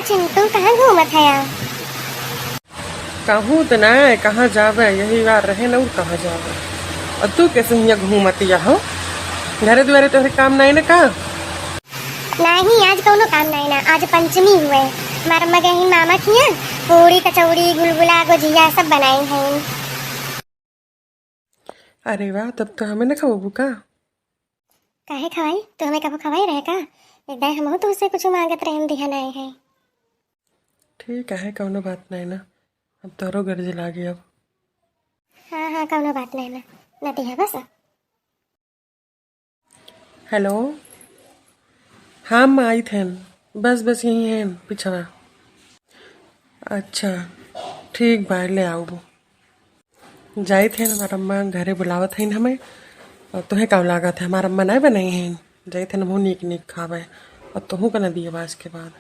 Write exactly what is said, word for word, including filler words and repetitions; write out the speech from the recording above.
चिंटू, कहाँ घूमत है यार? कहूँ त ना, कहाँ जावे, यही बार रहे न, और कहाँ जावे। और तू कैसे हियाँ घूमतिया हो? घरे दुआरे तोहरे काम नाई न का? नहीं, आज कौनो काम नाई ना, आज पंचमी हुए। हमार अम्मा गई मामा किया, पूड़ी, कचौड़ी, गुलगुला, गोजिया सब बनाई हैं। अरे वाह, तब तो हमें न खवाबू का? काहे खवाई? तू हमें कबो खवाई रहे का? एक दाई हमहू तुहसे कुछ मांगत रहे, हम दिहा नाई है। ठीक है, कौनो बात नहीं ना, अब तोरो गर्ज लागे अब। हाँ, हाँ, कौनो बात नहीं ना, न दिहा बस। हेलो, हाँ, अम्मा आई थेन, बस, बस यही हैं, पिछवा। अच्छा, ठीक बा, ले आउबू। जाइत हैं, हमार अम्मा घरे बुलावत हैं हमें। और तुहें का लागत है, हमार अम्मा नहीं बनाई हैं? जाइत हैं, हमहू नीक नीक खावे। और तुहू का न दिए आज के बाद।